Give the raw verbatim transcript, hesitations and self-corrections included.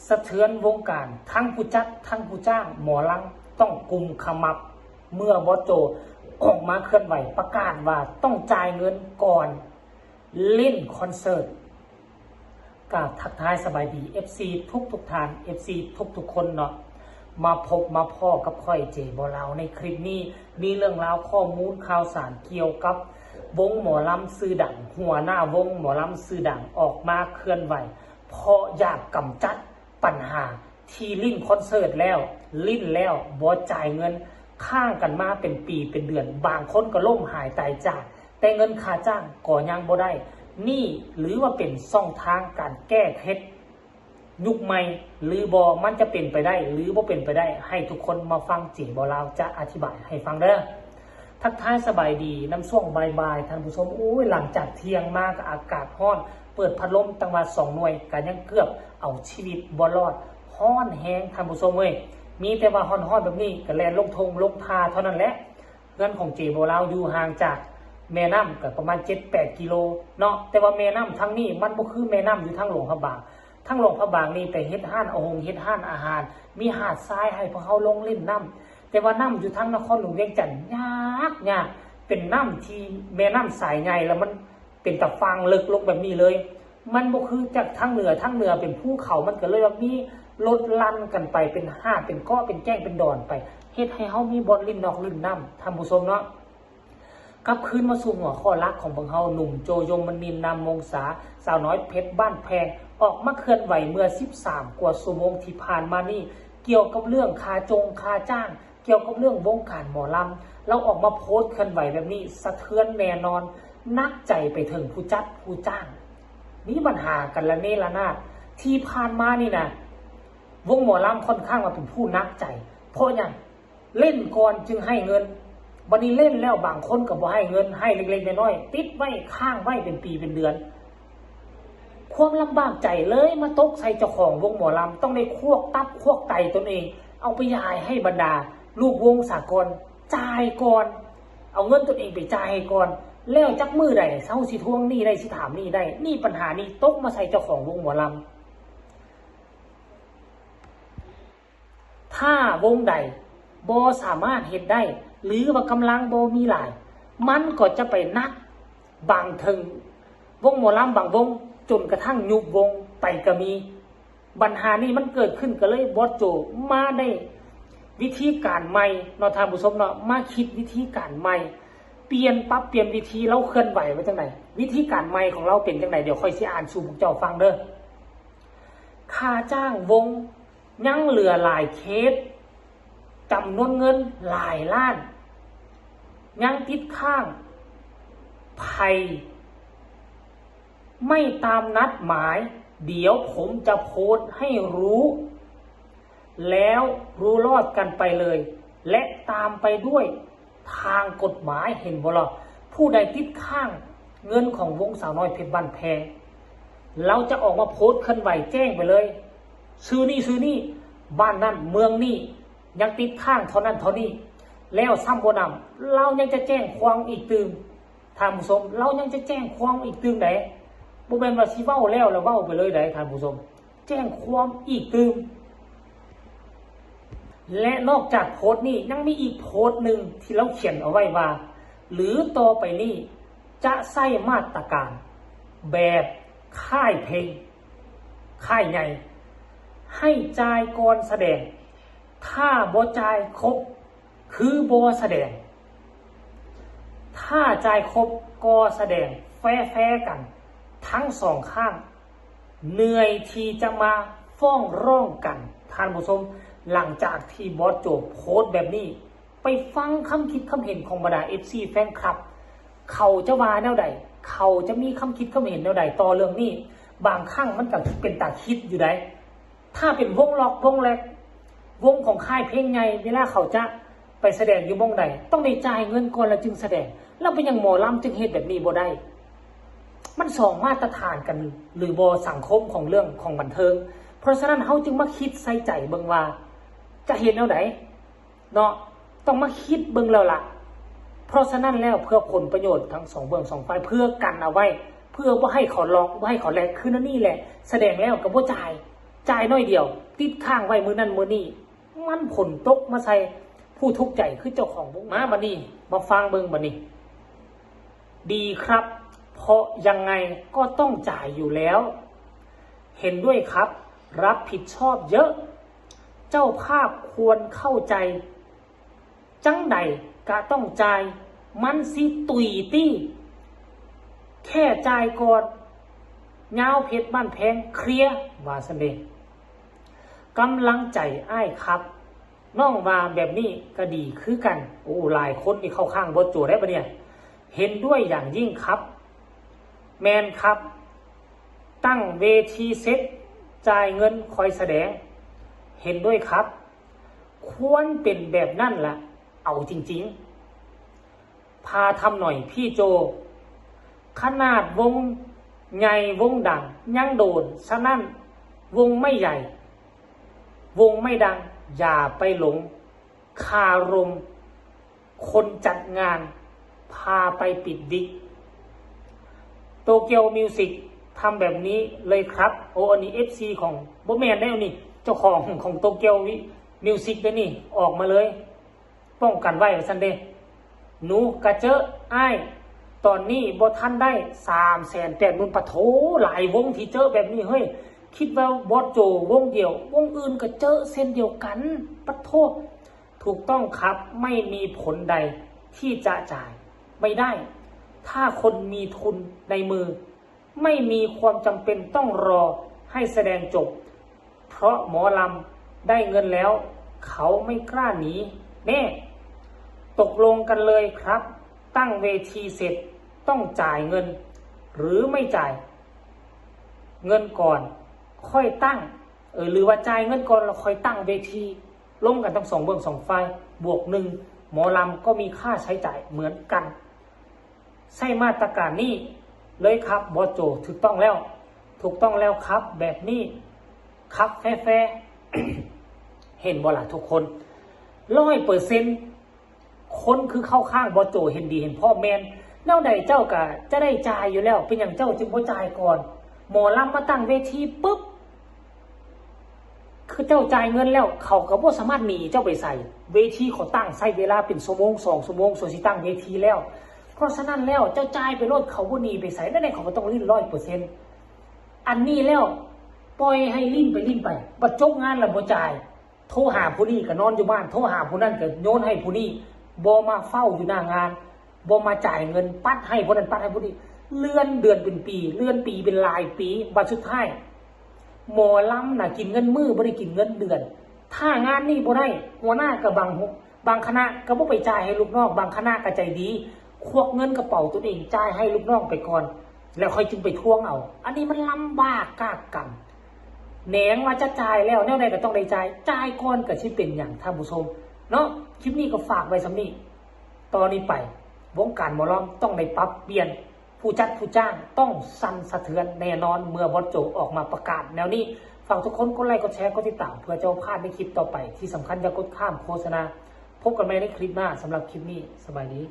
สะเทือนวงการ ทั้งผู้จัดทั้งผู้จ้างหมอลำต้องกุมขมับ เมื่อบอสโจออกมาเคลื่อนไหวประกาศว่าต้องจ่ายเงินก่อนเล่นคอนเสิร์ต กราบทักทายสบายดี เอฟซี ทุกทุกๆท่าน เอฟซี ทุกทุกๆคนเนาะ มาพบมาพ้อกับข้อยเจบอลาวในคลิปนี้ มีเรื่องราวข้อมูลข่าวสารเกี่ยวกับวงหมอลำชื่อดัง หัวหน้าวงหมอลำชื่อดังออกมาเคลื่อนไหว เพราะอยากกำจัดปัญหาที่เล่นคอนเสิร์ตแล้วเล่นแล้วบ่จ่ายเงิน ค้างกันมาเป็นปีเป็นเดือน บางคนก็ล้มหายตายจาก แต่เงินค่าจ้างก็ยังบ่ได้ นี่หรือว่าเป็นช่องทางการแก้เคล็ดยุคใหม่หรือบ่ มันจะเป็นไปได้หรือบ่เป็นไปได้ ให้ทุกคนมาฟังเจบอลาวจะอธิบายให้ฟังเด้อ ทักทายสบายดีนำช่วงบ่ายๆ ท่านผู้ชม โอ้ย หลังจากเที่ยงมาก็อากาศร้อน เปิดพัดลมตั้งว่าสองหน่วยก็ยังเกือบเอาชีวิตบ่รอด ร้อนแฮงท่านผู้ชมเอ้ย มีแต่ว่าร้อนๆแบบนี้ก็แล่นลงทงลงทาเท่านั้นแหละ เฮือนของเจบอลาวอยู่ห่างจากแม่น้ำก็ประมาณเจ็ดแปดกิโลเนาะ แต่ว่าแม่น้ำทางนี้มันบ่คือแม่น้ำอยู่ทางหลวงพระบาง ทางหลวงพระบางนี่ไปเฮ็ดร้านเอาหงเฮ็ดร้านอาหาร มีหาดทรายให้พวกเฮาลงเล่นน้ำ แต่ว่าน้ำอยู่ทางนครหลวงเวียงจันทน์ยากยาก เป็นน้ำที่แม่น้ำสายใหญ่แล้วมันเป็นตะฟางเลิกลงแบบนี้เลย มันบ่คือจากทางเหนือ ทางเหนือเป็นภูเขา มันก็เลยว่ามีลดหลั่นกันไปเป็นหาดเป็นเกาะเป็นแก้งเป็นดอนไป เฮ็ดให้เฮามีบ่อนเล่นนอกเล่นน้ำท่านผู้ชมเนาะ กลับคืนมาสู่หัวข้อหลักของพวกเฮา หนุ่มโจยมนินทร์ นามวงศา สาวน้อยเพชรบ้านแพง ออกมาเคลื่อนไหวเมื่อสิบสามกว่าชั่วโมงที่ผ่านมานี้ เกี่ยวกับเรื่องค่าจงค่าจ้าง เกี่ยวกับเรื่องวงการหมอลำ ลาวออกมาโพสต์เคลื่อนไหวแบบนี้ สะเทือนแน่นอน หนักใจไปถึงผู้จัดผู้จ้าง มีปัญหากันระเนระนาด ที่ผ่านมานี่นะ วงหมอลำค่อนข้างว่าเป็นผู้หนักใจ เพราะหยัง เล่นก่อนจึงให้เงิน บัดนี้เล่นแล้วบางคนก็บ่ให้เงิน ให้เล็กๆน้อยๆ ติดไว้ค้างไว้เป็นปีเป็นเดือน ความลำบากใจเลยมาตกใส่เจ้าของวงหมอลำ ต้องได้ควักตับควักไตตนเอง เอาไปจ่ายให้บรรดาลูกวงสากล จ่ายก่อน เอาเงินตนเองไปจ่ายให้ก่อน แล้วจักมื้อใดเฮาสิทวงหนี้ได้ สิถามหนี้ได้ นี่ปัญหานี้ตกมาใส่เจ้าของวงหมอลำ ถ้าวงใดบ่สามารถเฮ็ดได้ หรือว่ากำลังบ่มีหลาย มันก็จะไปหนักบางเทิง วงหมอลำบางวง จนกระทั่งยุบวงไปก็มี ปัญหานี้มันเกิดขึ้นก็เลยบอสโจมาได้วิธีการใหม่เนาะท่านผู้ชมเนาะ มาคิดวิธีการใหม่ เปลี่ยนปรับเปลี่ยนวิธี ลาวเคลื่อนไหวไว้จังได วิธีการใหม่ของลาวเป็นจังได เดี๋ยวข้อยสิอ่านสู่พวกเจ้าฟังเด้อ ค่าจ้างวงยังเหลือหลายเคส จำนวนเงินหลายล้าน ยังติดค้าง ใผไม่ตามนัดหมาย เดี๋ยวผมจะโพสต์ให้รู้ แล้วรู้รอดกันไปเลย และตามไปด้วยทางกฎหมาย เห็นบ่ล่ะ ผู้ใดติดค้างเงินของวงสาวน้อยเพชรบ้านแพง ลาวจะออกมาโพสต์เคลื่อนไหวแจ้งไปเลย ชื่อนี่ชื่อนี่ บ้านนั่นเมืองนี่ ยังติดค้างเท่านั้นเท่านี้ แล้วซ้ำบ่นำ ลาวยังจะแจ้งความอีกตื่ม ท่านผู้ชม ลาวยังจะแจ้งความอีกตื่มใด บ่แม่นว่าสิเว้าแล้วแล้วเว้าไปเลยใดท่านผู้ชม แจ้งความอีกตื่ม และนอกจากโพสต์นี้ยังมีอีกโพสต์หนึ่งที่ลาวเขียนเอาไว้ว่า หรือต่อไปนี้จะใช้มาตรการแบบค่ายเพลง ค่ายใหญ่ ให้จ่ายก่อนแสดง ถ้าบ่จ่ายครบ คือบ่แสดง ถ้าจ่ายครบก็แสดงแฟร์ๆกันทั้งสองข้าง เหนื่อยที่จะมาฟ้องร้องกัน ท่านผู้ชม หลังจากที่บอสโจโพสต์แบบนี้ ไปฟังคำคิดคำเห็นของบรรดา เอฟซี แฟนคลับ เขาจะว่าแนวใด เขาจะมีคำคิดคำเห็นแนวใดต่อเรื่องนี้ บางครั้งมันก็เป็นตาคิดอยู่ได้ ถ้าเป็นวงล็อกวงแร็ก วงของค่ายเพลงใหญ่ เวลาเขาจะไปแสดงอยู่หม่องใด ต้องได้จ่ายเงินก่อนแล้วจึงแสดง แล้วเป็นหยังหมอลำจึงเฮ็ดแบบนี้บ่ได้ มันสองมาตรฐานกันหรือบ่ สังคมของเรื่องของบันเทิง เพราะฉะนั้นเฮาจึงมาคิดใส่ใจเบิ่งว่า จะเฮ็ดแนวใดเนาะ ต้องมาคิดเบิ่งแล้วล่ะ เพราะฉะนั้นแล้วเพื่อผลประโยชน์ทั้งสองเบื้องสองฝ่าย เพื่อกันเอาไว้ เพื่อบ่ให้เขาล็อก บ่ให้เขาแร็ก คือนั่นนี่แหละ แสดงแล้วก็บ่จ่าย จ่ายน้อยเดียว ติดค้างไว้มื้อนั้นมื้อนี้ มันผลตกมาใส่ผู้ทุกข์ใจคือเจ้าของวง มาบัดนี้ มาฟังเบิ่งบัดนี้ ดีครับ เพราะยังไงก็ต้องจ่ายอยู่แล้ว เห็นด้วยครับ รับผิดชอบเยอะ เจ้าภาพควรเข้าใจ จังใดกะต้องจ่าย มันสิตุยตี้ แค่จ่ายก่อน ยาวเพชรบ้านแพงเคลียร์ ว่าซั่นเด้ กำลังใจอ้ายครับ น้องว่าแบบนี้ก็ดีคือกัน โอ้ หลายคนนี่เข้าข้างบอสโจได้ปะเนี่ย เห็นด้วยอย่างยิ่งครับ แมนครับ ตั้งเวทีเสร็จ จ่ายเงินคอยแสดง เห็นด้วยครับ ควรเป็นแบบนั้นละ เอาจริงๆ พาทำหน่อยพี่โจ ขนาดวงใหญ่วงดังยังโดน ฉะนั้นวงไม่ใหญ่ วงไม่ดัง อย่าไปหลงคารม คนจัดงานพาไปปิดวิก โตเกียวมิวสิกทำแบบนี้เลยครับ โอ้ อันนี้ เอฟซี ของ บ่แม่นแนวนี่ เจ้าของของโตเกียวมิวสิกเด้อนี่ ออกมาเลย ป้องกันไว้ว่าซั่นเด้ หนูกะเจอะอ้าย ตอนนี้บ่ทันได้ สามแสนแปดหมื่น ปะโถ หลายวงที่เจอะแบบนี้เฮ้ย คิดว่าบอสโจวงเดียว วงอื่นก็เจอะเช่นเดียวกัน ปะโถ ถูกต้องครับ ไม่มีผลใดที่จะจ่ายไม่ได้ ถ้าคนมีทุนในมือ ไม่มีความจำเป็นต้องรอให้แสดงจบ เพราะหมอลำได้เงินแล้ว เขาไม่กล้าหนีแน่ ตกลงกันเลยครับ ตั้งเวทีเสร็จต้องจ่ายเงิน หรือไม่จ่ายเงินก่อน ค่อยตั้ง เออ หรือว่าจ่ายเงินก่อนแล้วค่อยตั้งเวที ลงกันทั้งสองเบื้องสองฝ่าย บวกหนึ่ง หมอลำก็มีค่าใช้จ่ายเหมือนกัน ใช้มาตรการนี้เลยครับ บอสโจ ถูกต้องแล้ว ถูกต้องแล้วครับ แบบนี้ครับ แฟร์ๆ เห็นบ่ล่ะทุกคน ร้อยเปอร์เซ็นต์ คนคือเข้าข้างบอสโจ เห็นดีเห็นพ้องแม่น แนวใดเจ้าก็จะได้จ่ายอยู่แล้ว เป็นหยังเจ้าจึงบ่จ่ายก่อน หมอลำมาตั้งเวทีปุ๊บ คือเจ้าจ่ายเงินแล้ว เขาก็บ่สามารถหนีเจ้าไปไส เวทีเขาตั้งใช้เวลาเป็นชั่วโมงสองชั่วโมง ส่วนสิตั้งเวทีแล้ว เพราะฉะนั้นแล้วเจ้าจ่ายไปโลด เขาบ่หนีไปไส แนวใดเขาก็ต้องริ้น ร้อยเปอร์เซ็นต์ อันนี้แล้ว ปล่อยให้ริ้นไปริ้นไป บัดจบงานแล้วบ่จ่าย โทรหาผู้นี้ก็นอนอยู่บ้าน โทรหาผู้นั้นก็โยนให้ผู้นี้ บ่มาเฝ้าอยู่หน้างาน บ่มาจ่ายเงิน ปัดให้ผู้นั้น ปัดให้ผู้นี้ เลื่อนเดือนเป็นปี เลื่อนปีเป็นหลายปี บัดสุดท้าย หมอลำน่ะกินเงินมื้อ บ่ได้กินเงินเดือน ถ้างานนี้บ่ได้ หัวหน้าก็บางหัว บางคณะก็บ่ไปจ่ายให้ลูกน้อง บางคณะก็ใจดี ควักเงินกระเป๋าตนเองจ่ายให้ลูกน้องไปก่อน แล้วค่อยจึงไปทวงเอา อันนี้มันลำบากกากกำ แหนงว่าจะจ่ายแล้ว แนวใดก็ต้องได้จ่าย จ่ายก่อนก็สิเป็นหยัง ท่านผู้ชม เนาะ คลิปนี้ก็ฝากไว้ส่ำนี้ ต่อนี้ไป วงการหมอลำต้องได้ปรับเปลี่ยน ผู้จัดผู้จ้างต้องสั่นสะเทือนแน่นอน เมื่อบอสโจออกมาประกาศแนวนี้ ฝากทุกคนกดไลค์ กดแชร์ กดติดตาม เพื่อจะบ่พลาดในคลิปต่อไป ที่สำคัญอย่ากดข้ามโฆษณา พบกันใหม่ในคลิปหน้า สำหรับคลิปนี้ สบายดี